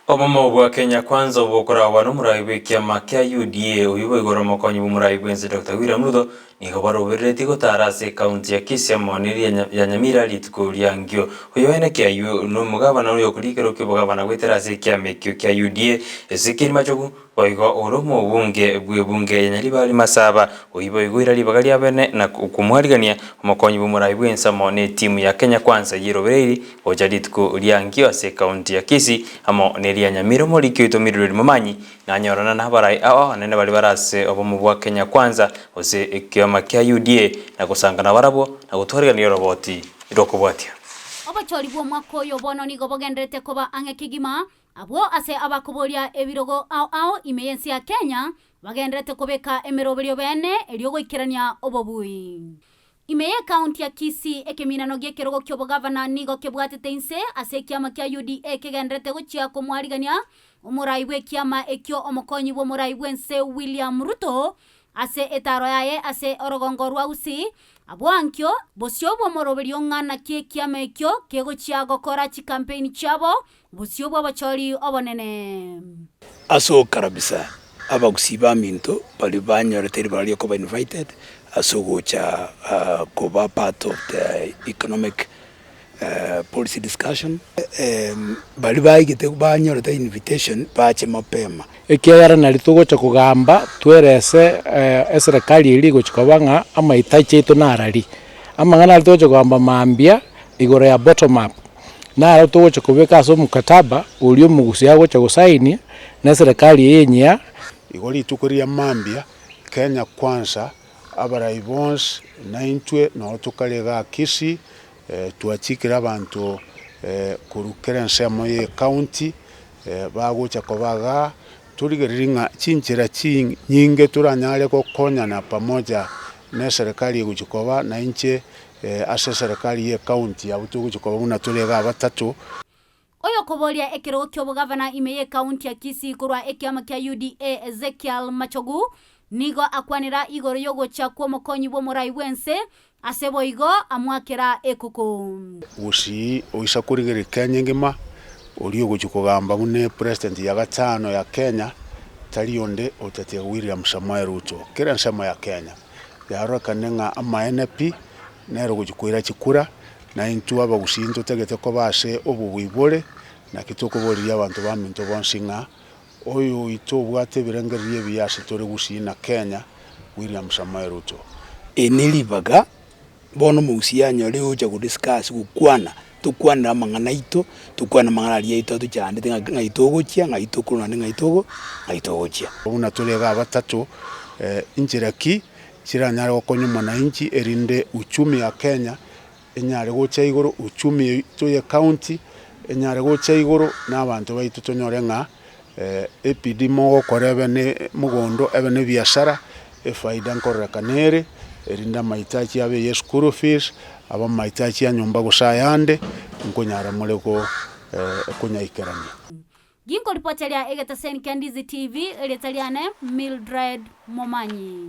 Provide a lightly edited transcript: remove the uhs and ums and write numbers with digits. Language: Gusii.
Obomo bwa Kenya Kwanza obokoragwa nomorai bw'ekiama kia UDA oyio boigoro omokonyi bw'omorai bwense Doctor William Ruto nigo barobereretie gotara ase ekaunti ya Kisii amo neria ya Nyamira rituko ria ngio. Oyo oeneke ayio nomogabana oyokorikera okiobogabana goetera ase ekiama ekio kia UDA Ezekiel Machogu Boigo ore omobunge bw'ebunge ya Nyaribari Masaba, oyio boigo oira ribaga riabene na komwarigania omokonyi bw'omorai bw'ense amo n'etimu ya Kenya Kwanza y'erobereiri gocha rituko ria nkio ase ekaunti ya Kisii amo neria Nyamira omoriki oito Mildred Momanyi nanyorana nabarai ao abanene baria bare ase obomo bwa Kenya Kwanza gose ekiama kia UDA na gosanga nabarabwo na gotwarigania oroboti rw'okobwatia. Obochori bw'omwaka oyo bono nigo bogendererete koba ang'e kegima Abwo ase abakoboria ebirogo ao ao ime y'ense ya Kenya bagendererete kobeka emeroberio beene erio goikerania obobui. Ime y'ekaunti ya Kisii ekeminano gi'ekerogo ki'obogavana nigo kebwatete inse ase ekiama kia UDA kegendererete gochia komwarigania omorai bw'ekiama ekio omokonyi bw'omorai bw'ense William Ruto ase etaaro yaye ase orogongo rwa Gusii, abwo ankio bosio bw'omoroberio ng'a naki ekiama ekio kegochia gokora chikampeini chiabo Bosio bw'obochori obonene. Ase ogokarabisa abagusii baminto baria banyorete ribaga riokoba invited ase ogocha koba part of the economic policy discussion, baria baigete banyorete invitation bache mapema. Ekiagera nario togocha kogamba twerese eserekari eria egochia koba ng'a amahitaji aito narari. Amang'ana aria togocha kogamba mambia igoro ya bottom up. Naro togocha kobeka ase omokataba oria omogusia agocha gosainia na eserekari eye enyia. Igo rituko ria mambia, Kenya Kwanza, abarai bonsi, naintwe noo tokare igaa Kisii, twachikire abanto korwa kera ensemo ye ecounty, bagocha koba igaa, torigererie ng'a chinchera chinyinge toranyare gokonyana pamoja na eserekari egochia koba, na inche Ase eserekari y'ecounty abwo togochia koba buna tore iga abatato. Oyokoboria ekerogo ki'obogavana ime y'ekaunti ya Kisii korwa ekiama kia UDA Ezekiel Machogu nigo akwanera igoro y'ogocha kw'omokonyi bw'omorai bw'ense ase boigo amwakera ekuku. Gusii oisa korigereria Kenya engima, oria ogochia kogamba buna epresident ya gatano ya Kenya tari onde otatiga William Samoei Ruto. Kera ensemo ya Kenya. Yarorekane ng'a amaene pi, nere ogochia koira chikura, na intwe abagusii ntotagete koba ase obobui bore, naki tokoboriria abanto baminto bonsi ng'a oyo oito obwate ebirengererio ebiya ase tore gusii na Kenya, William Samoei Ruto. Eri ne ribaga bono omogusii anyore ogocha go discuss gokwana, tokwanere amang'ana aito, tokwane amang'ana aria aito atochandete ng'a ng'ai togochia, ng'ai tokorwa naende ng'ai togo ng'ai togochia. Buna tore iga abatato, inchera ki chiranyare gokonya omwananchi erinde uchumi ya Kenya enyare gocha igoro, uchumi yaito ye county enyare gocha igoro, na abanto baito tonyore ng'a ebidii mogokora ebe ne mogondo ebe ne ebiasara, efaida nkororekana ere, erinde amahitaji abe ya eschool fees, abe amahitaji ya nyomba gose ayande, nkonyara more go konyaikerania. Ginkoripoteria egetaseni kia Ndizi TV, erieta riane Mildred Momanyi.